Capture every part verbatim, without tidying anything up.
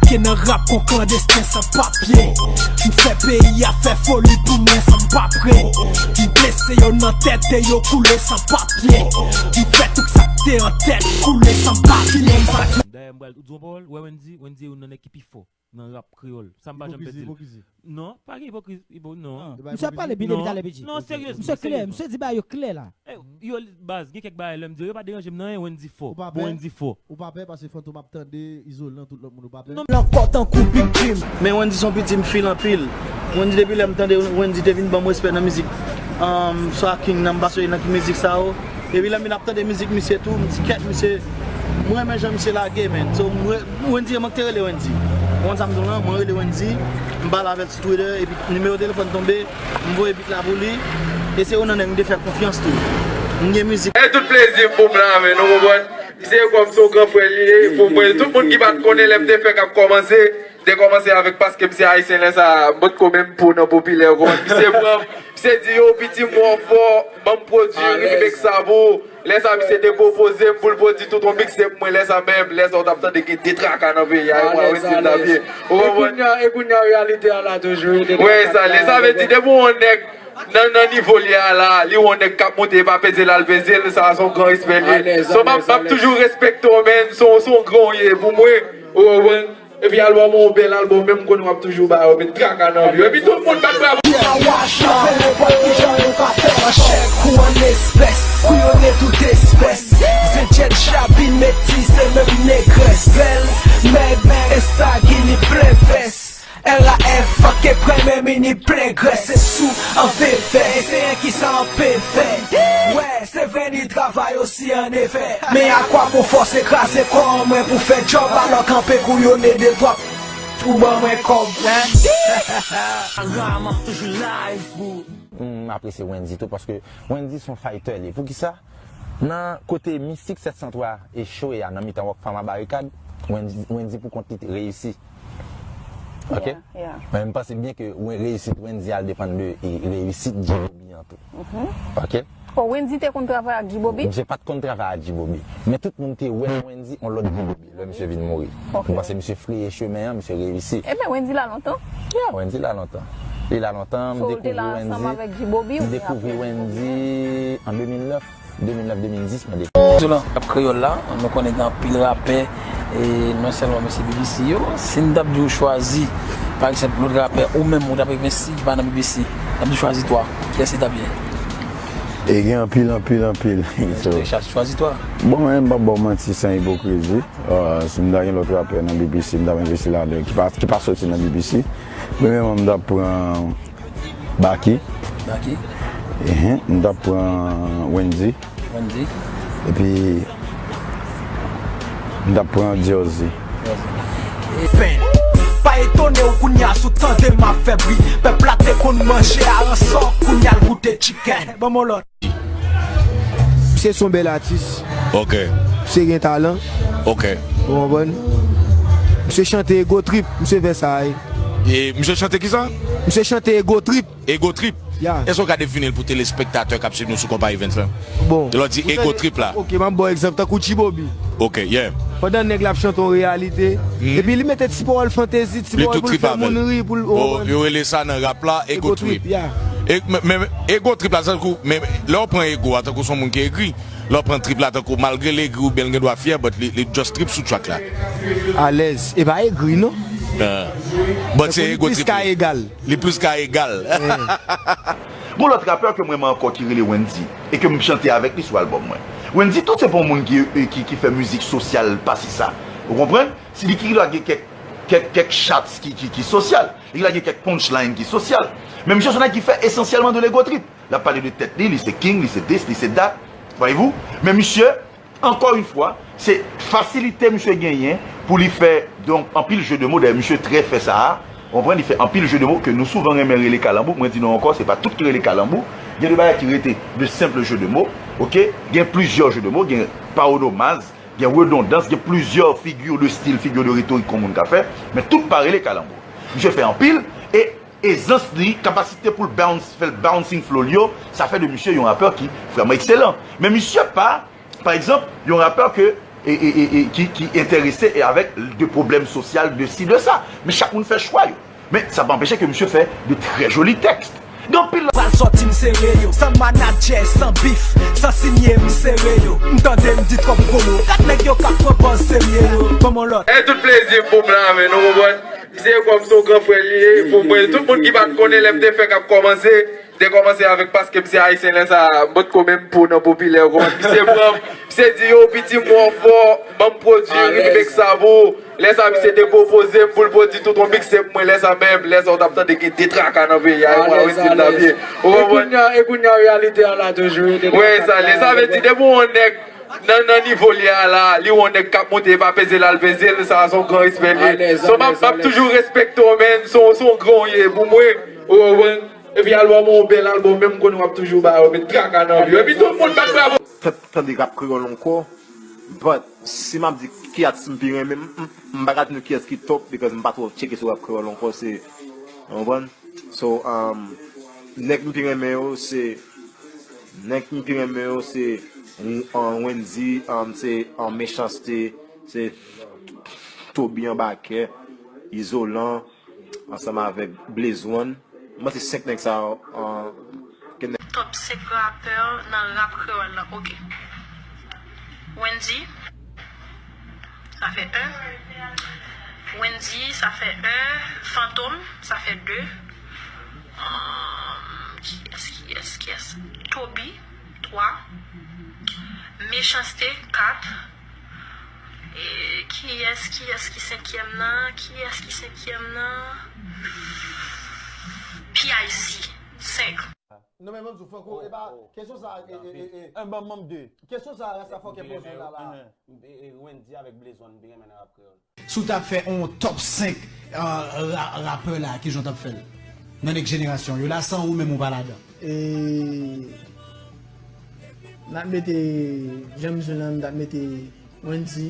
Ke nan rap kon klandesten san papye. M fè peyi a fè foli pou mwen san m pa pre. M blese yo nan tèt e yo koule san papye. M fè tout sa k te an tèt koule san papye. Dayè, m pral di yon pawòl, wè Wendy, Wendy youn nan nèg ki pi fò nan rap kreyòl. Sa m pa janm pèdi l. Non, pa gen ipokrizi, ipo, non. Misye ap pale byen depi talè, P J. Non, seryezman, seryezman. Misye klè, misye di bagay yo klè la. Eh, yo, baz, gen kèk bagay lè m di yo, yo pa deranje m nan anyen, Wendy fò. Bon, Wendy fò. Ou pa pè paske Fantom ap tande Izolan, tout lòt moun, ou pa pè? Nan kò tankou Big Jim. Men Wendy se yon piti m fil anpil. Wendy, depi lè m tande Wendy te vin ban m respè nan mizik, um, Swa King nan, m pa sonje nan ki mizik sa yo. Epi lè m vin ap tande mizik misye tou, m di kèt misye, mwen renmen jan misye lage, man. So, mwen, Wendy, mwen te rele Wendy. Ou konn sa m di w lan, mwen rele Wendy, m pale avè l sou Twitter, epi nimewo telefòn tonbe, m voye bit la pou li, e se youn nan nèg m te fè konfyans tou. M gen mizik. E tout plezi m pou m la, men, ou konprann? Misye kòm se yon gran frè li ye pou mwen. Tout moun ki pa t konnen lè m te fèk ap kòmanse, te kòmanse avèk paske misye ayisyen lè sa, m potko menm pou nan popilè, ou konprann? Misye pran, misye di, yo, piti m wè w fò, ban m pwodui remix sa pou ou. Lè sa misye te pwopoze m pou l pwodui tout yon mixtape mwen, lè sa menm, lè sa w t ap tande gen de traka nan peyi a, e mwen Wendy m t ap ye. Ou konprann? E kounye a, e kounye a, reyalite a la toujou, e de traka. Wè sa, lè sa vle di, depi yon nèg nan, nan nivo l ye a la, li wè yon nèg k ap monte, e pa peze l al peze l, sa se yon gran respè l ye. So, m ap, m ap toujou respekte w, man, se yon, se yon gran w ye pou mwen, ou konprann? Epi albòm ou, bèl albòm, menm konnen w ap toujou ba yo, met traka nan vi yo. Epi tout moun bat bravo. Nan wash la, fè nenpòt kijan yo ka fè. An chèk ou an espès, kouyone tout espès. Zen djèl chabin metis, se menm negrès. Bèl, mèg, estagini plen vès. R A F, fake premye mini plen grès. Se sou an vevè, se enki sa an pevè. Wè, se vre ni travay osi an efè. Men a kwa bon fòse kraze kò an mwen pou fè djòb, alò kanpe kouyone de twòp pou ban mwen kòb. Raman toujou live pou. M apresye Wendy tou, paske Wendy se yon fighter li ye. Poukisa? Nan kote Mistik sèt san twa echwe a, nan mitan Rockfam a Barikad, Wendy, Wendy pou kont li te reyisi. Ok? Yeah, yeah. Men m panse byen ke reyisit Wendy al depann de, e, reyisit G-Bobby an tou. Mhm. Ok? Oh, Wendy te konn travay ak G-Bobby? Misye pa t konn travay ak G-Bobby. Men tout moun te wè Wendy on lòt G-Bobby lè misye vin mouri. Ok. M panse misye freye chemen an, misye reyisi. Ebyen, Wendy la lontan? Yeah, Wendy la lontan. Li la lontan, m dekouvri Wendy. So, ou te la ansanm avèk G-Bobby oubyen apre? M dekouvri Wendy an de mil nèf. De mil nèf, de mil dis, mwen de. Izolan, rap kreyòl la, nou konnen gen anpil rapè, e non sèlman mesye B B C yo. Si n t ap di w chwazi, pa egzanp, lòt rapè, ou menm, ou t ap envesti ki pa nan B B C, n ap di chwazi twa. Kiyès li t ap ye? E gen anpil, anpil, anpil. Chwazi twa. Bon, mwen, m p ap ba w manti san ipokrizi. Ah, si m ta gen lòt rapè nan B B C, m t ap envesti ladan, ki pa, ki pa soti nan B B C. Premyèman, m t ap pran Baky. Baky. Ehe, m t ap pran Wendy. Wendy. Epi, m t ap pran Diorzi. Pen. Pa etone w kounye a si w tande m ap fè bri. Pèp la te konn manje aransò, kounye a l goute chicken. Ban m yon lòt. Misye se yon bèl atis. Ok. Misye gen talan. Ok. Ou konprann? Misye chante Ego Trip, misye fè sa, wi. E misye chante kisa? Misye chante Ego Trip. Ego Trip. Ya. Èske w ka defini l pou telespektatè k ap swiv nou sou Konpa Events lan? Bon. Lè w di Ego Trip la. Ok, m ap ba w egzanp, tankou G-Bobby. Ok, yeah. Pandan nèg la ap chante yon reyalite, epi li mete ti pawòl fantezi, ti pawòl pou l fè moun ri, pou l, ou konprann? Yo rele sa nan rap la Ego Trip. Ego Trip, ya. E, men, men, men, Ego Trip la, tankou, men, lè w pran Ego a, tankou se yon moun ki egri, lè w pran Trip la, tankou, malgre l egri oubyen l gen dwa fyè, but li, li just trip sou track la. Alèz. E pa egri, non. Ah. But se Ego Trip. Tankou li plis ka egal. Li plis ka egal. Gon lòt rapè ke m renmen ankò ki rele Wendy, e ke m chante avèk li sou albòm mwen. Wendy tou se pa yon moun ki, ki, ki fè mizik sosyal pase sa. Ou konprann? Se li ki lage kèk, kèk, kèk shots ki, ki, ki sosyal. Li lage kèk punchline ki sosyal. Men misye se yon nèg ki fè esansyèlman de l'ego trip. L ap pale de tèt li, li se king, li se this, li se that. Voyez-vous? Men misye, encore une fois, se fasilite misye genyen pou li fè, donk, anpil jeu de mots. Dayè, misye trè fè sa a. Ou konprann? Li fè anpil jeu de mots ke nou souvan renmen rele kalanbou. Mwen di nou ankò, se pa tout ki rele kalanbou. Gen de bagay ki rete de simple jeu de mots, ok? Gen plizyè jeu de mots, gen paronomaz, gen redondans, gen plizyè figi de stil, figi de retorik ke yon moun ka fè, men tout pa rele kalanbou. Misye fè anpil, e ezans li, kapasite pou l bounce, fè l bouncing flow li yo, sa fè de misye yon rapè ki vrèman ekselan. Men misye pa, pa egzanp, yon rapè ke e, e, e, e ki, ki enterese e avèk de pwoblèm sosyal, de si, de sa. Men chak moun fè chwa yo. Men sa pa anpeche ke misye fè de trè joli tèks. Gen anpil Pral sòti m sere yo. San manadjè, san bif, san sinye m sere yo. M tande m di twòp gwo mo. Gad nèg yo k ap pran pòz serye yo. Ban m yon lòt. E tout plezi m pou m la, men nou konprann. Misye kòm se yon gran frè li ye pou mwen. Tout moun ki pa t konnen lè m te fèk ap kòmanse, m te kòmanse avèk paske m se ayisyen lè sa a, m potko menm po nan popilè, ou konprann? Misye pran m, misye di yo piti m wè w fò, ban m pwodui ritm ek sa pou ou. Lè sa a misye te pwopoze m pou l pwodui tout yon mixtape pou mwen, lè sa a menm, lè sa a ou t ap tande gen de traka nan peyi a, e mwen Wendy m t ap ye. Ou konprann? E kounye a reyalite a la toujou. Wi, sa, lè sa vle di depi w yon nèg nan, nan nivo li a la, li wè yon nèg k ap monte, e pa peze l al peze l, sa a se yon gran respè li ye. So, m ap, m ap toujou respekte w, man. Se yon, se yon gran w ye pou mwen. Ou konprann? Epi albòm ou, yon bèl albòm, menm konnen w ap toujou ba yo, met traka nan vi yo. Epi tout moun bat bravo. Tande rap kreyòl ankò, but si m ap di ki atis m pi renmen, m, m, m pa ka di nou kiyès ki top, because m pa twò tcheke sou rap kreyòl ankò, se, ou konprann? So, um, nèg m pi renmen yo, se, nèg m pi renmen yo, se, um, Wendy, um, se, um, Mechanste, se, Toby Anbakè, Izolan, ansanm avèk Blaze One. M panse senk nèg sa yo, um, ke nèg. Top senk rapè nan rap kreyòl la, ok. Wendy. Sa fè en. Wendy, sa fè en. Fantom, sa fè de. Ahn, kiyès, kiyès, kiyès? Toby, twa. Mechanste, kat. E, kiyès, kiyès ki senkyèm nan? Kiyès ki senkyèm nan? P I C, senk. Non men ban m di w Franco, e pa, kesyon sa, e, e, e, e. Ban m, ban m de. Kesyon sa Rasta Fòkè poze w la, la. E, e, Wendy avèk Blaze One, m te renmen nan rap kreyòl. Si w t ap fè yon top senk, e, ra-, rapè la, kijan w t ap fè l? Nan nèg jenerasyon yo la, san ou menm ou pa ladan. E, n ap mete, jan m di w lan, m t ap mete Wendy.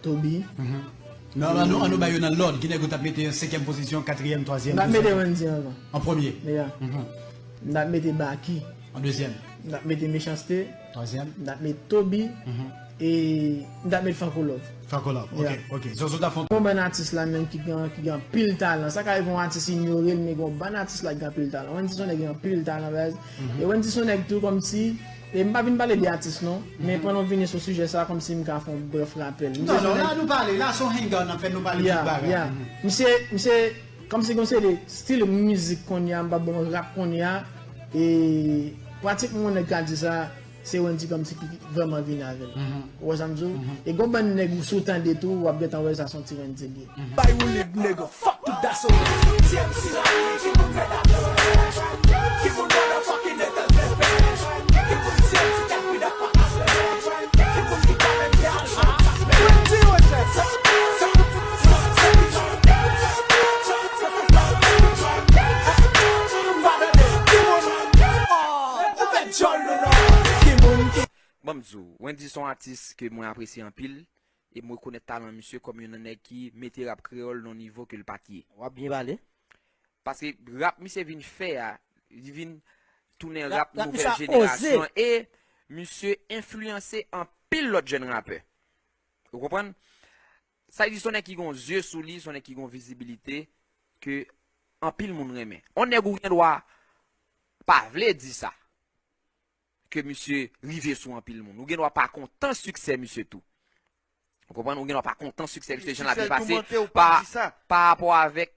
Toby. Non, ann nou, ann nou bay yo nan lòd. Ki nèg ou t ap mete an senkyèm pozisyon, katriyèm, twazyèm, dezyèm? M t ap mete Wendy anvan. An premye? Yeah. M t ap mete Baky. An dezyèm? M t ap mete Mechanste. Twazyèm? M t ap mete Toby. E m t ap mete Franco Love. Franco Love, ok, ok. Zozo t ap fè yon. Gon bann atis la menm ki gen, ki gen anpil talan. Sa ka rive yon atis inyore l, men gon bann atis la ki gen anpil talan. Wendy se yon nèg ki gen anpil talan, baz. E Wendy se yon nèg tou kòmsi E m pa vin pale de atis non, men pandan w vini sou sijè sa a, kòmsi m ka fè yon brèf rapèl. Non, non, la nou pale, la se yon hangout n ap fè, nou pale tout bagay. Misye, misye, kòmsi gon seri de stil mizik kounye a, m p ap ba w rap kounye a, e pratikman yon nèg ka di sa, se Wendy kòmsi ki vrèman vini avè l. Ou wè sa m di w? E gon bann nèg ou si w tande tou, w ap gentan wè sa se yon ti Wendy li ye. Bay woulib nèg, fuck tout daso. T M C la, ki moun fè daso? Ki moun motherfucking nèg nan pepe? Ki moun T M C k ap pida pa afè? Ki moun ki pa menm gen ajan k ap fè? Wendy Roger. M pa tande. Ki moun? Ou fè djòl nou non. Ki moun ki Ban m di w, Wendy se yon atis ke mwen apresye anpil. E m rekonèt talan misye kòm youn nan nèg ki mete rap kreyòl nan yon nivo ke l pa t ye. W ap byen pale. Paske rap misye vin fè a, li vin tounen rap nouvèl jenerasyon an e misye enfliyanse anpil lòt jèn rapè. Ou konprann? Sa vle di se yon nèg ki gen yon zye sou li, se yon nèg ki gen yon vizibilite ke anpil moun renmen. Yon nèg ou gen dwa pa vle di sa. Ke misye rive sou anpil moun. Ou gen dwa pa kontan siksè misye tou. Ou konprann? Ou gen dwa pa kontan siksè misye, jan l ap depase pa, pa rapò avèk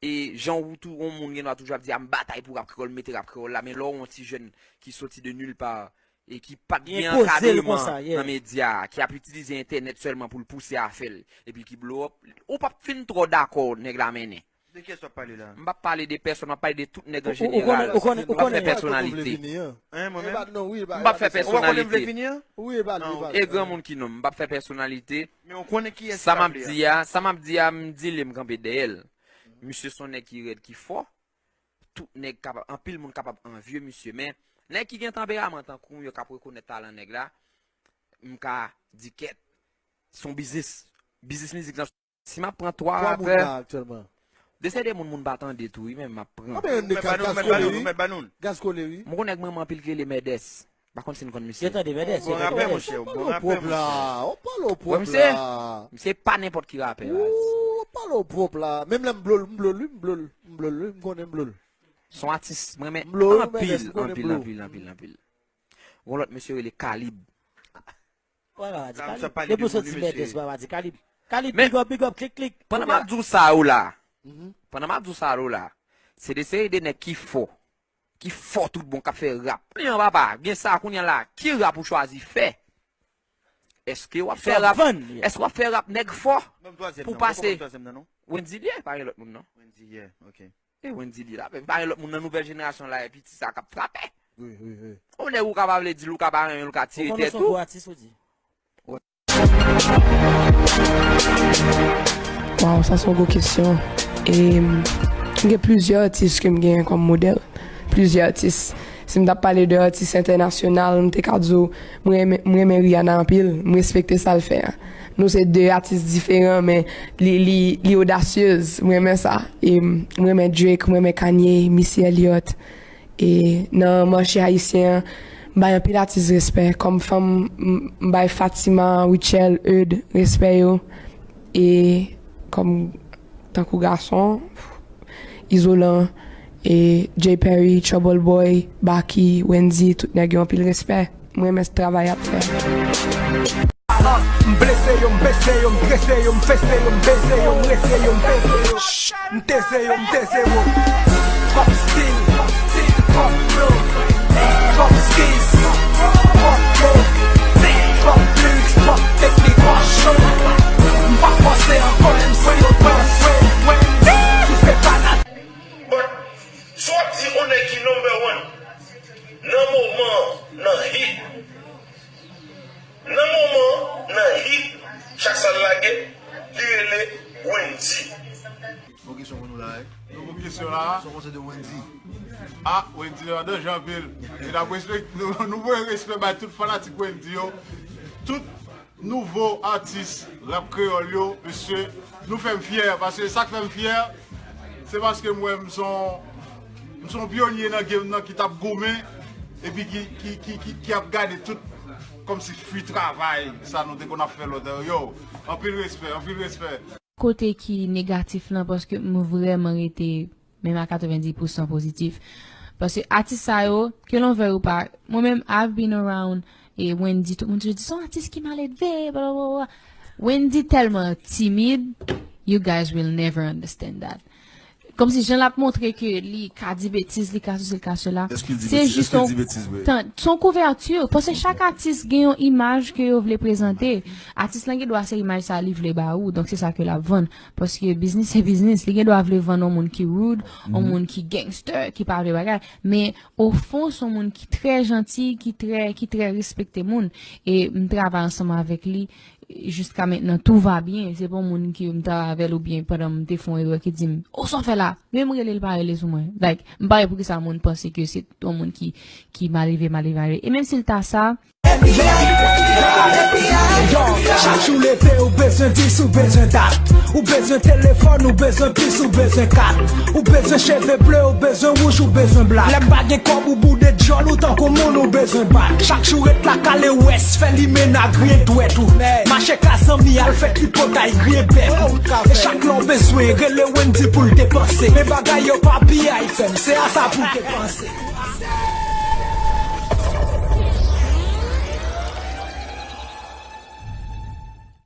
e jan ou tou, yon moun gen dwa toujou ap di, a m batay pou rap kreyòl, m mete rap kreyòl la, men lè w yon ti jèn ki soti de nulle part e ki pa t gen ankadreman nan medya, ki ap itilize entènèt sèlman pou l pouse afè l, epi ki blow up, ou p ap fin twò dakò nèg la mennen. De kiyès w ap pale la? M p ap pale de pèsòn, m ap pale de tout nèg an jeneral. M p ap fè pèsonalite. M p ap fè pèsonalite. E granmoun ki nonm, m p ap fè pèsonalite. Sa m ap di a, sa m ap di a, m di li m kanpe dèyè l. Misye se yon nèg ki rèd, ki fò. Tout nèg kapab, anpil moun kapab anvye misye, men nèg ki gen tanperaman tankou m yo k ap rekonèt talan nèg la, m ka di kèt. Se yon biznis. Biznis mizik lan. Si m ap pran twa rapè, de se de moun moun pa tande tou wi, men m ap pran. Mèt ba nou, mèt ba nou, mèt ba nou. M gon nèg m renmen anpil ki rele Mèdès. M pa konn si n konn misye. Yo tande, Mèdès, yo tande, Mèdès. Ou pale w pwòp la, ou pale w pwòp la. Misye pa nenpòt ki rapè la. Ou pale w pwòp la. Menm lè m blo l, m blo l, wi, m blo l, m blo l, wi, m konnen m blo l. Se yon atis mwen renmen anpil, anpil, anpil, anpil, anpil. Gon lòt mesye rele Kalib. Wè, pa di Kalib. Depi w soti Mèdès, pa di Kalib. Kalib, big up, big up, klik, klik. Pandan m ap di w sa yo la, pandan m ap di w sa yo la, se de seri de nèg ki fò, ki fò tout bon, k ap fè rap. Li an papa, gen sa kounye a la, ki rap ou chwazi fè? Èske w ap fè rap, èske w ap fè rap nèg fò pou pase? Wendy li ye, pa gen lòt moun non. E Wendy li la, men pa gen lòt moun nan nouvèl jenerasyon la, epi ti sa k ap frape. Wi, wi, wi. Yon nèg ou ka pa vle di l, ou ka pa renmen l, ou ka tire tèt ou. Waw, sa se yon gwo kesyon. E, m gen plizyè atis ke m genyen kòm modèl. Plizyè atis. Si m t ap pale de atis entènasyonal, m te ka di w, mwen renmen, mwen renmen Rihanna anpil. M respekte sa l fè a. Nou se de atis diferan, men li, li, li odasyez. Mwen renmen sa. E, m renmen Drake, mwen renmen Kanye, Missy Elliott. E nan mache ayisyen an, m bay anpil atis respè. Kòm fanm, m, m bay Fatima, Rutshelle, Eude respè yo. E kòm tankou gason, Izolan, e Jay Perry, Trouble Boy, Baky, Wendy, tout nèg yo anpil respè. Mwen renmen travay y ap fè. Ah, m blese yo, m bese yo, m drese yo, m fese yo, m beze yo, m rese yo, m peze yo. M teze yo, m teze yo. Pop stil, pop flow, pop skills, pop flow, pop lyrics, pop teknik, pop show. M pa fòse ankò, M C yo panse. Si se pa nat- But, si w ap di yon nèg ki number one, nan moman, nan hit, Nan moman, nan hit, chak sa l lage, li rele Wendy. Bon kesyon pou nou la, wi. Nou bon kesyon la. Sa w panse de Wendy? Ah, Wendy nan danje anpil. E n ap respekte, nou, nou voye respè bay tout fanatik Wendy yo. Tout nouvo atis rap kreyòl yo, mesye, nou fè m fyè, paske sa k fè m fyè, se paske m wè m se yon, m se yon pyonye nan game nan ki t ap goumen, epi ki, ki, ki, ki, ki ap gade tout kòmsi fwi travay sa nou te konn ap fè lòt. Yo, anpil respè, anpil respè. Kote ki negatif lan, paske m vrèman rete menm a katrevenndis pousan pozitif. Paske atis sa yo, ke l on vle ou pa, mwen menm, I've been around, e Wendy, tout moun toujou di, se yon atis ki maledve, bla, bla, bla. Wendy tèlman timid, you guys will never understand that. Kòmsi jan l ap montre ke li ka di betiz, li ka sesi, li ka sela. Èske l di betiz? Èske l di betiz vre? Tan, se yon kouvèti, paske chak atis gen yon imaj ke yo vle prezante. Atis lan gen dwa se imaj sa li vle ba ou, donk se sa ke l ap vann. Paske biznis se biznis, li gen dwa vle vann yon moun ki rude, yon moun ki gangster, ki pa vle bagay. Men, ofon, se yon moun ki trè janti, ki trè, ki trè respekte moun. E m travay ansanm avèk li, jiska mentnan, tout va bien. Se pa yon moun ke m travay avè l oubyen pandan m te fè yon erè ki di m, "Oh, sa w fè la?" Men m rele l pa rele sou mwen. Like, m pa wè poukisa moun panse ke se yon moun ki, ki malelve, malelve, malelve. E menm si l ta sa, Yo, chak jou leve, ou bezwen dis, ou bezwen dat. Ou bezwen telefòn, ou bezwen pis, ou bezwen kat. Ou bezwen cheve ble, ou bezwen wouj, ou bezwen blat. Lè m pa gen kòb, ou boude djòl, ou tankou moun, ou bezwen bat. Chak jou ret la kale wès, fè limena griyen dwèt ou. Mache ka zanmi, al fè tripotay, griyen bèk ou. E chak lè w bezwen, rele Wendy pou l depanse. Men bagay yo pa piyay fè m, se a sa pou depanse.